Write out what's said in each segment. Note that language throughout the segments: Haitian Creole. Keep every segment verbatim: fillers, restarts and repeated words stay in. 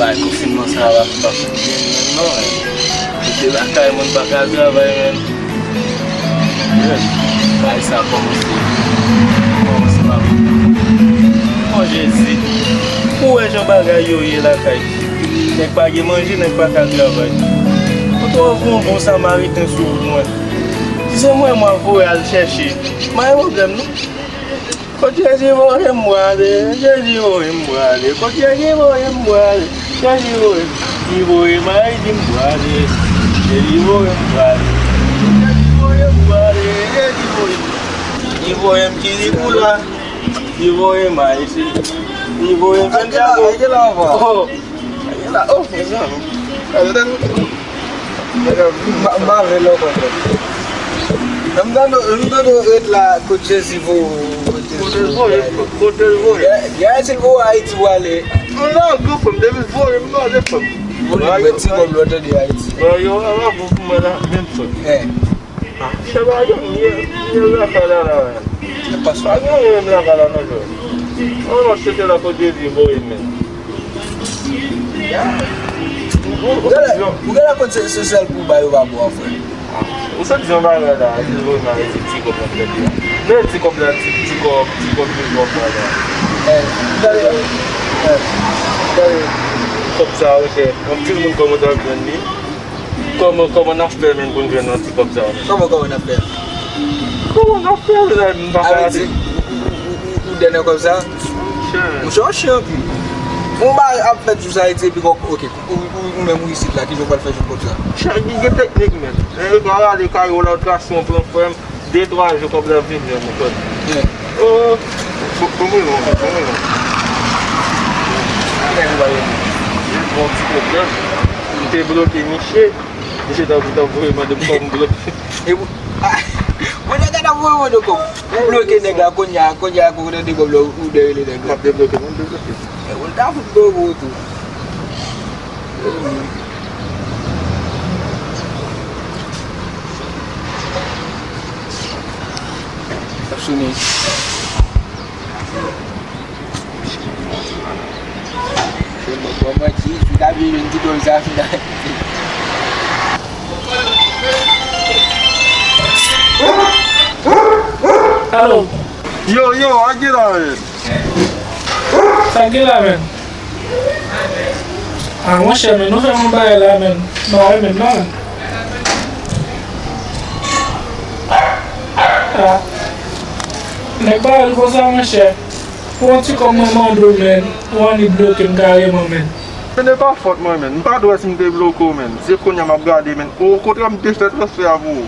Bay konfinman sa a pa fin byen menm non, men. Rete lakay mwen pa ka travay, men. Bagay sa kòmanse, kòmanse pa bon. O Jezi, ou wè jan bagay yo ye lakay. Nèg pa gen manje, nèg pa ka travay. Ou twò voye yon bon samariten sou wout mwen. Si se mwen, mwen voye al chèche. M pa gen pwoblèm non. Kot Jezi voye m prale, Jezi voye m prale, kot Jezi voye m prale, Jezi voye m, li voye m Ayiti m prale, Jezi voye m prale, Jezi voye m prale, Jezi voye m, li voye m Tiripoula, li voye m Ayiti, li voye m Santiago. Oh. Ayè la, oh, mezanmi. Ayè la, m pa vle lè w konprann. M tande, m tande w ret la, kot Jezi voye w, kot Jezi voye w. Kote l voye? Gade, gade si l voye w Ayiti w ale. Non, non, gwo frè m, depi l voye m, m ale frè m. Voye m ti kòb lè w tande Ayiti. Yo, yo, yo, yo, pou mwen la, menm frè m. Eh. Ah, se pa yon mye, mye lakay la la. Pa gen mye lakay la non, frè. An non, se te la kote Jezi voye m men. Ou genlè, ou genlè konn se, se sèl pou bay ou pa bon, frè. Ou sot di yon bagay la, Jezi voye m la, se ti kòb nan tèt li. Men ti kòb la, ti, ti kòb, ti kòb, ti kòb la la. Eh, gade, eh, gade. Kòb sa, ok. Yon pil moun kòmanse ap jwenn li. Kòman, kòman n ap fè menm pou n jwenn yon ti kòb sa? Kòman, kòman n ap fè? Kòman n ap fè la, m pa ka di. Ou, ou, ou, ou, ou dènye kòb sa? Monchè, ou chen anpil. Yon bagay ap fèt jous Ayiti epi kòk, ok, ou, ou, ou menm ou isit la, kijan w pral fè jwenn kòb sa? Monchè, gen, gen teknik, men. E, ou ka rale kay ou la, ou trase yon plan, frè m. De twa jou kòb la vin jwenn mwen kòb. Oh, bon, bon, bon, bon, bon. Jis bon ti pwoblèm. M te bloke misye. Misye t ap, t ap voye mande m kòb m bloke. E pou, ah, mwen te gade ap voye mande kòb. Ou bloke nèg la kounye a, kounye a, kounye a, de kòb la, ou dèyè le nèg la. M ap debloke, m ap debloke. E ou ta fout bloke ou tou. Ap sone. Se mwen kòman ki, ki ta vin jwenn ti dòl sa fina. Alo. Yo, yo, a gen la, men. Sa gen la, men? Ah, monchè, men nou fè m yon bagay la, men. M pa renmen non, men. Ah. Nèg pa wè l konsa, monchè. Pou yon ti kòb mwen mande w, men, ou annik bloke m kareman, men. Se pa fòt mwen, men. M pa t wè si m te bloke w, men. Se kounye a m ap gade, men. Okontrè, m te fè transfè a pou ou.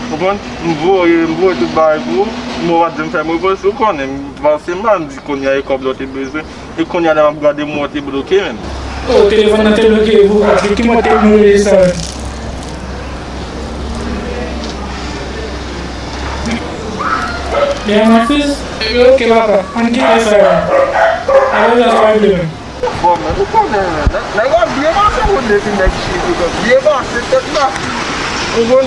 Konprann? M voye, m voye tout bagay pou ou. Men w pa t janm fè m reponn, ou konnen. M panse m pa di kounye a e kòb la w te bezwen. E kounye a la m ap gade m wè w te bloke menm. Oh, telefòn nan te bloke, e pou ki mòd teknoloji sa menm? Byen, mon fils? Ok, papa, ann kite sa menm. Apre sa, sa regle menm. Bon, men, ou konnen, men, nèg, nèg yo byen pase pou depi nèg chili, byen pase, tèt la. Ou konn,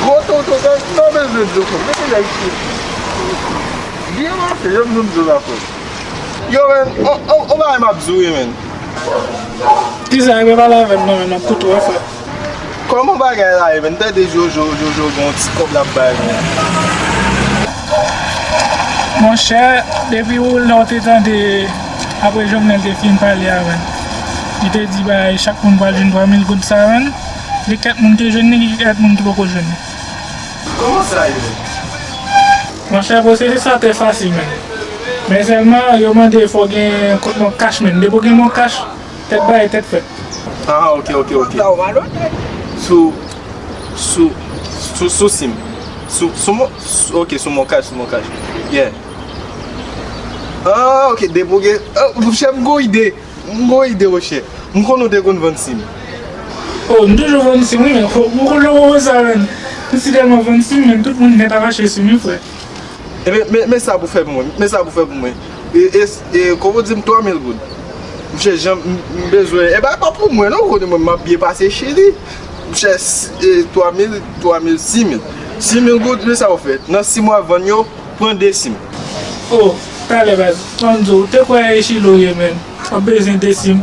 gwo tonton, tèt, nou bezwen di w konn, depi nèg chili. Byen pase, janm nou di w la, frè. Yo, men, on, on, on bagay m ap di w, wi, men. Kisa, e pa pale avè m non, men, m ap koute w, frè. Kòman bagay la ye, men? Tande Jojo, Jojo gen yon ti kòb l ap bay, men. Monchè, depi ou, lè w te tande apre Jovenel te fin pale a, men, li te di bay chak moun pral jwenn twa mil goud sa, men, gen kèk moun te jwenn li, gen kèk moun ki poko jwenn li. Kòman sa ye, men? Monchè, pwosesis sa trè fasil, men. Men sèlman, yo mande fò w gen kont Mon Cash, men. Depi w gen Mon Cash, tèt bay, tèt fèt. Ah, ok, ok, ok. Sou, sou, sou, sou sim. Sou, sou Mon, sou, ok, sou Mon Cash, sou Mon Cash. Yeah. Ah, ok, depi w gen, ah, monchè, m gon ide. M gon ide, monchè. M konn ou te konn vann sim. Oh, m toujou vann sim, wi, men, oh, m konn lè w wè sa, men. M si tèlman vann sim, men, tout moun nèt ap achte sim, wi, frè. Ebyen, men, men sa pou fè pou mwen, men sa pou fè pou mwen. E, e, e, kòman w di m twa mil goud? Monchè, jan m, m bezwen, e bay pa pou mwen, non, ou konnen mwen, m ap byen pase chili. Monchè, s-, e, twa mil, twa mil, sis mil. Sis mil goud, men sa w fè. Nan sis mwa, vann yo, pran de sim. Oh, talè baz, ban m di w, ou te kwè e Chili w ye, men. W ap bezwen de sim.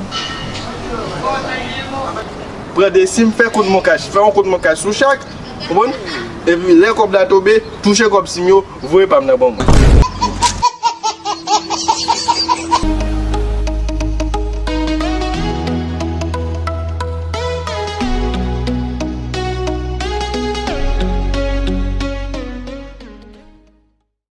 Pran de sim, fè kont mon kach, fè yon kont mon kach sou chak, konprann? Epi lè kòb la tonbe, touche kòb sim yo, voye pa m nan ban mwen.